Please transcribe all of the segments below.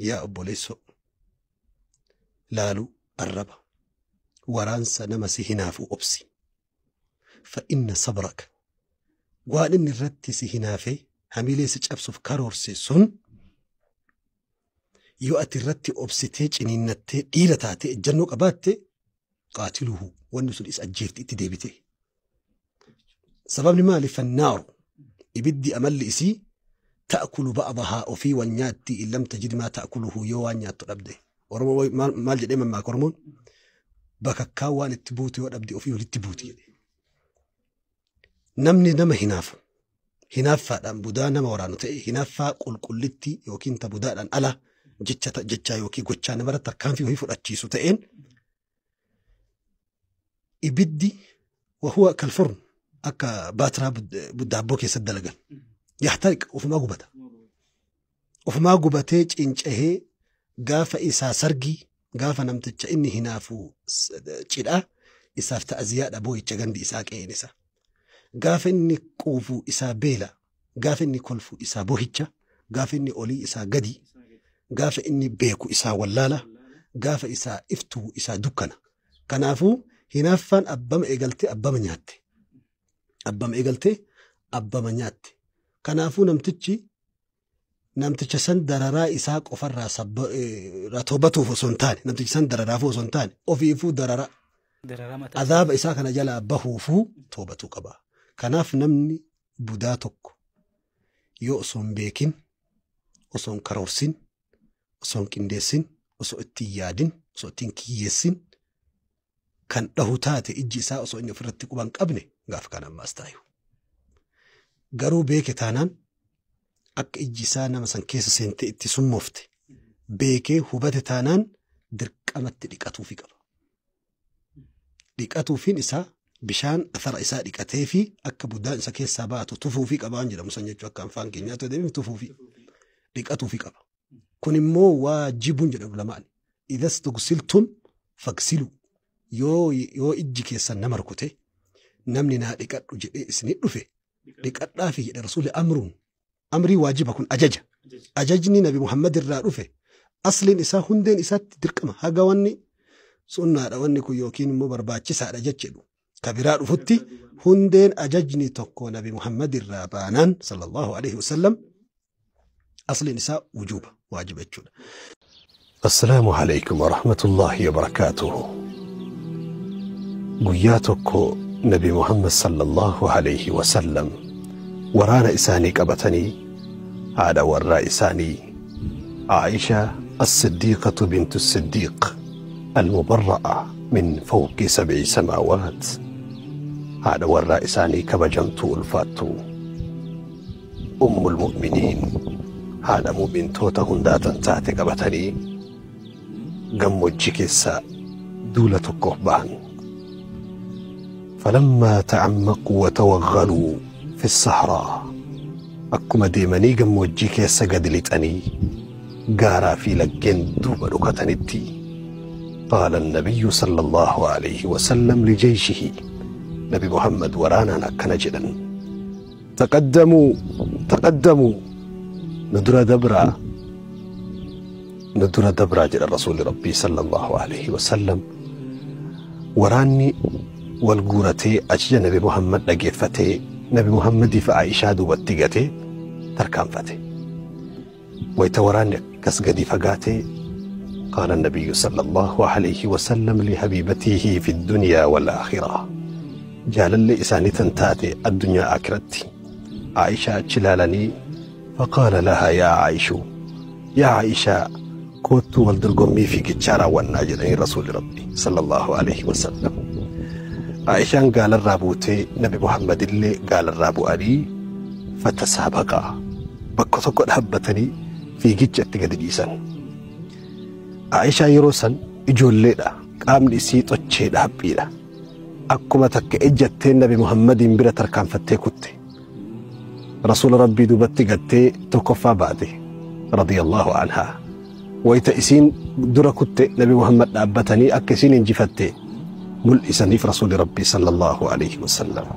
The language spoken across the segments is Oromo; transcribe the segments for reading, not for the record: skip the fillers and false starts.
Yaa obboleessoo, laaluu arraba waraansa nama si hinaafuu obsi. Fa'inna sabraka, waan inni irratti si hinaafee hamilee si cabsuuf karoorse sun yoo ati irratti obsitee ciniinnattee dhiira taatee ejjannoo qabaatte, qaatiluhu, wanni sun isa ajjeefti itti deebite. Sababni maali? Fannaaru, ibiddi amalli isii ta'kulu ba'dahaa, ofii wal nyaatti, in lam tajid maa ta'kuluhu, yoo waan nyaattu dhabde. Oromoo maal jedhee mammaaka? Oromoon bakakkaa waan itti buutu yoo dhabde ofii walitti buuti jedhe. Namni nama hinaafu hinaaffaadhaan budaa nama waraanu ta'e, hinaaffaa qulqullitti yookiin ta budaadhaan ala jecha yookiin gochaa namarratti tarkaanfii wayii fudhachiisu ta'een, ibiddi wahuwa kalfurn, akka baatiraa daabboo keessatti dalagan, yahtariq, ofumaa gubata. Ofumaa gubatee cincahee gaafa isaa sargii, gaafa namticha inni hinaafu cidhaa isaaf ta'aziyaadha, boo'icha gandi isaa, qe'een isaa. Gaafa inni quufu isaa beela, gaafa inni kolfu isaa boohicha, gaafa inni olii isaa gadi, gaafa inni beeku isaa wallaala, gaafa isaa iftuu isaa dukkana. Kanaafuu hinaaffaan abbama eegaltee abbama nyaatte. Abbama eegaltee abbama nyaatte. Kanaafuu namtichi namticha san dararaa isaa qofarraa toobatuuf osoo hin taane, namticha san dararaafuu osoo hin taane, ofiifuu darara azaaba isaa kana jalaa bahuufuu toobatuu qaba. Kanaaf namni budaa tokko yoo osoo hin beekin, osoo hin karoorsin, osoo hin qindeessin, osoo ittiin yaadin, osoo ittiin kiyyeessin kan dhahu taate, ijji isaa osoo inni ofirratti quban qabne, gaafa kana ammaas taayu. Garuu beeke taanaan, akka ijji isaa nama san keessa seentee itti summoofte beekee hubate taanaan, dirqamatti dhiqatuufi qaba. Dhiqatuufiin isaa bishaan afara isaa dhiqatee fi akka budaan isa keessaa baatu tufuufii qaba waan jedhamu san jechuu, akka afaan keenyaatti deebiin tufuufii dhiqatuufii qaba. Kun immoo waajibuun jedhamu lamaan. Idas tugsiltum fagsilu, yoo ijji keessan nama rukute, namni naa dhiqadhu jedhee isinii dhufe, dhiqadhaafi jedhe rasuulli. Amruun amrii waajiba kun ajaja. Ajajni Nabi Muhammad irraa dhufe asliin isaa hundeen isaatti dirqama, haga wanni sunnaadha wanni kun yookiin immoo barbaachisaadha jechuudha. Ka biraa dhufutti hundeen ajajni tokko Nabi Muhammad irraa baanaan sallallahu alaihi wasallam asliin isaa wujuuba, waajiba jechuudha. Assalaamu alaikum wa rahmatullahi wa barakaatuhu. Guyyaa tokko Nabi Muhammad sallallahu alaihi wasallam waraana isaanii qabatanii haadha warraa isaanii Aisha as-Siddiqatu bintu Siddiq al-mubarra'a min fawqi sab'i samaawaat, haadha warraa isaanii kabajamtuu ulfaattu, ummul mu'miniin, haadha mu'mintoota hundaa tan taate qabatanii gammoojjii keessa duula tokkoof ba'an. فلما تعمقوا وتوغلوا في الصحراء، akkuma deemanii gammoojjii keessa gadi lixanii gaaraa fi laggeen duuba dhokatanitti, قال النبي صلى الله عليه وسلم لجيشه، نبي محمد ورانا أكن جدا، تقدموا تقدموا، ندر دبرا ندر دبرا جل رسول ربي صلى الله عليه وسلم. وراني والقورتي أجل نبي محمد dhaggeeffatee نبي محمد fi Aishaa duubatti gatee tarkaanfate. Wayita waraanni akkas gadi fagaatee, قال النبي صلى الله عليه وسلم لحبيبته في الدنيا والآخرة، جالل إساني تنتاتي الدنيا آكرتي، عائشة تشلالني، فقال لها يا عائش، يا عائشة كنت والدرقمي في كتشارة والناجرين رسول ربي صلى الله عليه وسلم. عائشة قال الرابوتي نبي محمد اللي قال الرابو علي، فتسابقا، بكتك حبتني في جتشة قد. Aishaa yeroo san ijoolleedha, qaamni isii xocheedha, haphiidha. Akkuma takka ejjattee Nabi Muhammadiin bira tarkaanfattee kutte. Rasuula Rabbii duubatti gattee tokkoffaa baate radiyallahu anhaa. Wayita isiin dura kutte Nabi Muhammad dhaabbatanii akka isiin injifatte mul'isaniif Rasuuli Rabbii sallallahu alaihi wasallam.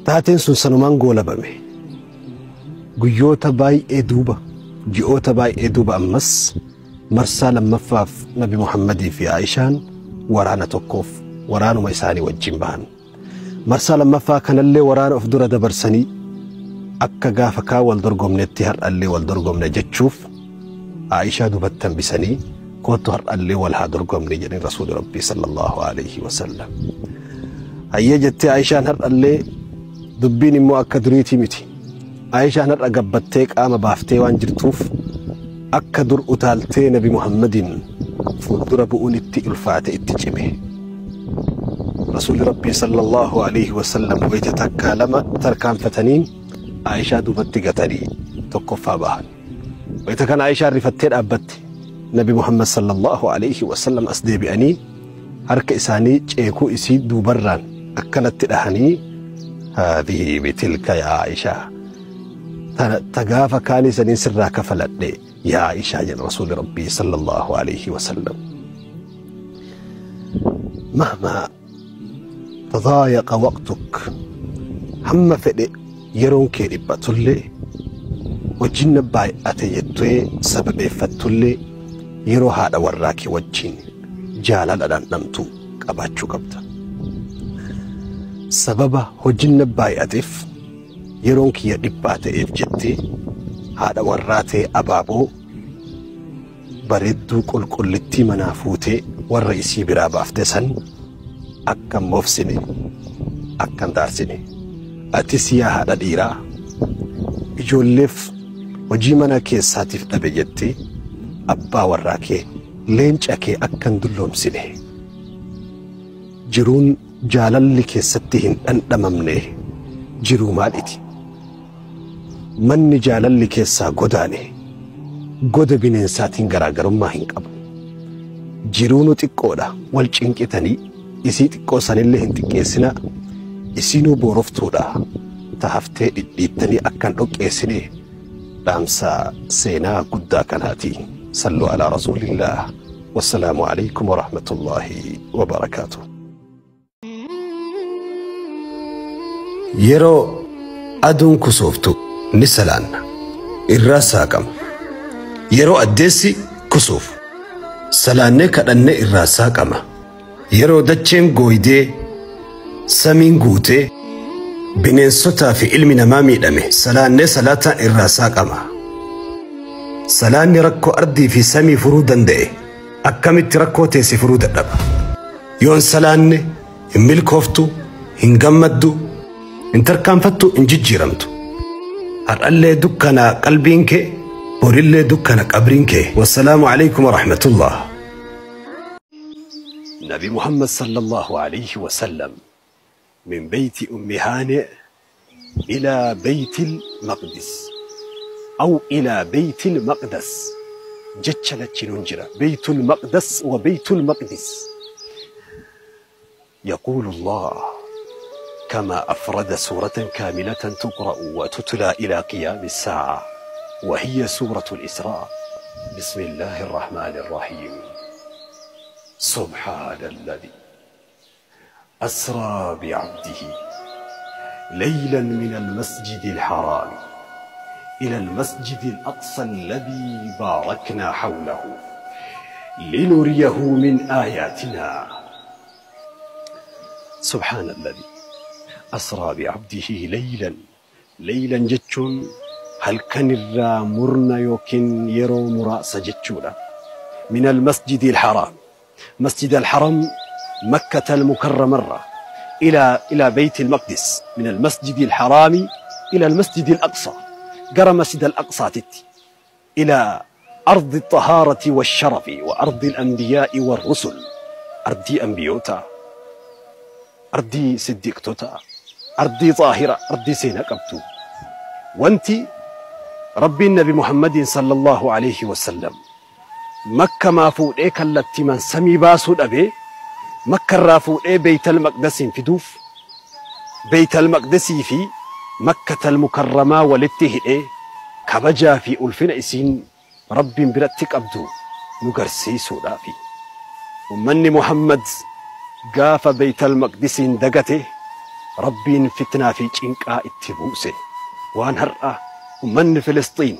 Taateen sun sanumaan goolabame. Guyyoota baay'ee duuba Ji'oota baay'ee duuba ammas marsaa lammaffaaf Nabi Muhammadii fi Aishaan waraana tokkoof waraanuma isaanii wajjin bahan. Marsaa lammaffaa kanallee waraana of dura dabarsanii akka gaafa kaa wal dorgomnetti har'allee wal dorgomne jechuuf Aishaa dubatti hambisanii kootu har'allee wal haa dorgomne jedhin Rasuuli Rabbii sallallahu alaihi wasallam. Hayyee jettee Aishaan har'allee dubbiin immoo akka duriitii miti. Aishaan har'a gabbattee qaama baaftee waan jirtuuf akka dur utaaltee Nabi Muhammadiin fuuldura bu'uun itti ulfaate itti cime. Rasuulli Rabbii sallallahu alaihi wasallam wayita takkaa lama tarkaanfataniin Aishaa duubatti gatanii tokkoffaa bahan. Wayita kana Aishaan rifattee dhaabbatte. Nabi Muhammad sallallahu alaihi wasallam as deebi'anii harka isaanii ceekuu isii duubarraan akkanatti dhahanii haadhihi bitilka yaa Aishaa. Ta gaafa kaanii saniin sirraa kafaladhe yaa Aishaa jedha Rasuulli Rabbii sallallahu alaihi wasallam. Mahmaa tadaayaqa waqtuk hamma fedhe yeroon kee dhiphatullee hojiin baay'ate jettee sababeeffattullee yeroo haadha warraa kee wajjin jaalala dhandhamtu qabaachuu qabda. Sababa hojiin baay'ateef yeroon kiyya dhiphaa ta'eef jettee haadha warraa ta'e abaaboo bareedduu qulqullittii manaa fuutee warra isii biraa baafte san akka moofsine akka hin taarsine. Atis yaa haadha dhiiraa ijoolleef hojii mana keessaatiif dhabe jettee abbaa warraa kee leenca kee akka hin dulloomsine. Jiruun jaalalli keessatti hin dhandhamamne jiruu maaliiti? Manni jaalalli keessaa godaane goda bineensaatiin garaagarummaa hin qabu. Jiruunu xiqqoodha wal cinqitanii isii xiqqoo sanillee hin xiqqeessinaa. Isinuu booroftuudha ta haftee dhidhiittanii akka hin dhoqqeessine dhaamsa seenaa guddaa kanaati. Sallu alaa rasuulillah. Wassalaamu alaikum warahmatullaahi wabarakaatuh. Yeroo aduun kusooftu ni salaanna, irraa saaqama. Yeroo addeessi kusuuf salaannee kadhannee irraa saaqama. Yeroo dacheen gooydee samiin guutee bineensotaa fi ilmi namaa miidhame salaannee salaataan irraa saaqama. Salaanni rakkoo ardii fi samii furuu danda'e akkamitti rakkoo teesse furuu dadhaba? Yoon salaanne hin milkooftu, hin gammaddu, hin tarkaanfattu, hin jijjiiramtu. Har'allee dukkana qalbiin kee, borillee dukkana qabriin kee. Wassalaamu alaikum warahmatullah. Nabi Muhammad sallallahu alaihi wasallam من بيت أم هانئ إلى بيت المقدس أو إلى بيت المقدس. جتشلت ننجرة بيت المقدس وبيت المقدس. يقول الله كما أفرد سورة كاملة تقرأ وتتلى إلى قيام الساعة، وهي سورة الإسراء. بسم الله الرحمن الرحيم. سبحان الذي أسرى بعبده ليلا من المسجد الحرام إلى المسجد الأقصى الذي باركنا حوله لنريه من آياتنا. سبحان الذي أسرى بعبده ليلا. ليلا جتشون هل كان الرامرنا يوكن يرو مراس جتشونا من المسجد الحرام، مسجد الحرم مكة المكرمة، إلى بيت المقدس، من المسجد الحرام إلى المسجد الأقصى، قرى مسجد الأقصى تتي، إلى أرض الطهارة والشرف وأرض الأنبياء والرسل، أرض أنبيوتا، أرض صديقتوتا، أرض طاهرة، أرض سينقبتو. وانتي ربي النبي محمد صلى الله عليه وسلم مكة ما فوق التي من سمي باسو أبي مكة الرافو بيت المقدس في دوف بيت المقدس في مكة المكرمة ولته كبجا في ألفين إسين رب برتك أبدو نقرسي سودافي. ومن محمد قاف بيت المقدس دقته رب فتنا في جنكا اتبوسه وانهر ومن فلسطين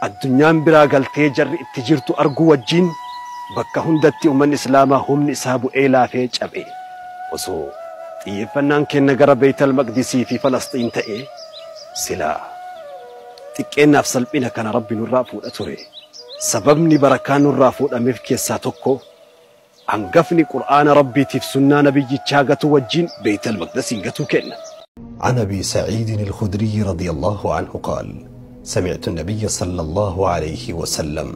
Addunyaan biraa galtee jarri itti jirtu arguu wajjin bakka hundatti uummanni Islaamaa humni isaa bu'ee laafee cabe. Osoo xiyyeeffannaan kenna gara Beeytal Maqdisii fi Falasxiin ta'e silaa xiqqeennaaf salphina kana Rabbi nurraa fuudha ture. Sababni barakaa nurraa fuudhameef keessaa tokko hangafni Qur'aana Rabbiitiif sunnaa nabiyyichaa gatuu wajjin Beeytal Maqdisiin gatuu kenna. عن ابي سعيد الخدري رضي الله عنه قال: سمعت النبي صلى الله عليه وسلم: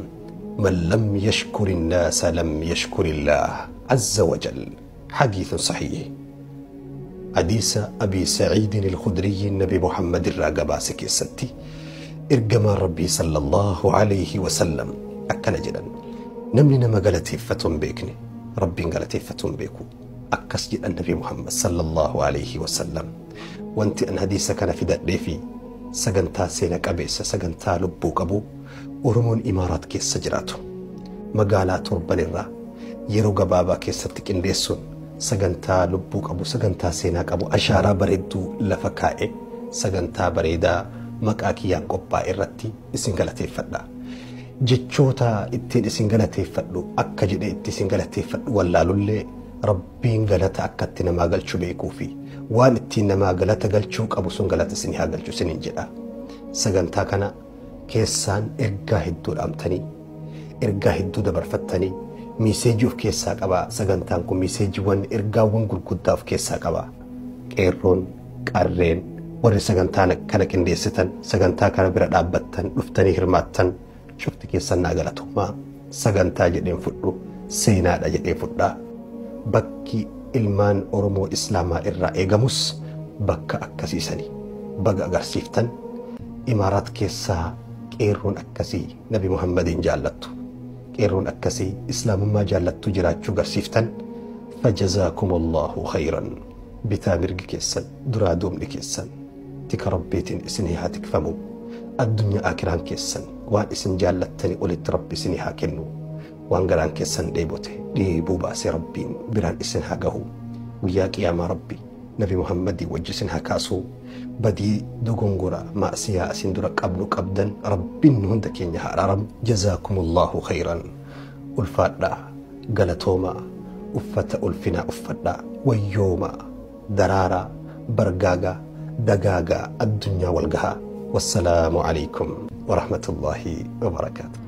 من لم يشكر الناس لم يشكر الله عز وجل. حديث صحيح. حديث ابي سعيد الخدري النبي محمد الراقباسك الستي ارجما ربي صلى الله عليه وسلم أكن جدا نمني نما قالت بيكني ربي قالت بيكو أكس جدا النبي محمد صلى الله عليه وسلم. Wanti an hadiisa kana fidadhee fi sagantaa seena qabeessa sagantaa lubbuu qabu Oromoon Imaaraat keessa jiraatu magaalaa torban irraa yeroo gabaabaa keessatti qindeessuun sagantaa lubbuu qabu sagantaa seenaa qabu ashaaraa bareedduu lafa kaa'e sagantaa bareedaa maqaa kiyyaan qophaa'e irratti isin galateeffadha. Jechoota ittiin isin galateeffadhu akka jedhee itti isin galateeffadhu wallaalullee Rabbiin galata akkatti namaa galchuu beekuu fi waan ittiin namaa galata galchuu qabu sun galata isin haa galchu isiniin jedha. Sagantaa kana keessaan ergaa hedduu dhaamtanii ergaa hedduu dabarfattanii miiseejii of keessaa qaba. Sagantaan kun miiseejiiwwan ergaawwan gurguddaa of keessaa qaba. Qeerroon, qarreen, warri sagantaa kana qindeessitan, sagantaa kana bira dhaabbattan, dhuftanii hirmaattan cufti keessan naa galatoomaa. Sagantaa jedheen fudhu, seenaadha jedhee fudhaa. Bakki ilmaan Oromoo Islaamaa irraa eegamus bakka akkasiisanii baga agarsiiftan. Imaaraat keessaa qeerroon akkasii Nabi Muhammadiin jaallattu, qeerroon akkasii Islaamummaa jaallattu jiraachuu agarsiiftan. Fajazaakumullahu khayran. Bitaa mirgi keessan, duraa duubni keessan tika Rabbiitiin isinii haa tikfamu. Addunyaa akiraan keessan waan isin jaallattanii olitti Rabbi isinii haa kennu. Waan garaan keessan dheebote dheebuu baasee Rabbiin biraan isin haa gahu. Guyyaa qiyaamaa Rabbi Nabi Muhammadii wajji isin haa kaasu. Badii dogongora maasiyaa isin dura qabnu qabdan Rabbiin nu hunda keenya haa araaramu. Jazaakumullahu khayran. Ulfaadhaa, galatoomaa, uffata ulfinaa uffadhaa, wayyoomaa, daraaraa, bargaagaa, dagaagaa, addunyaa wal gahaa. Wassalaamu alaikum warahmatullaahi wabarakaatu.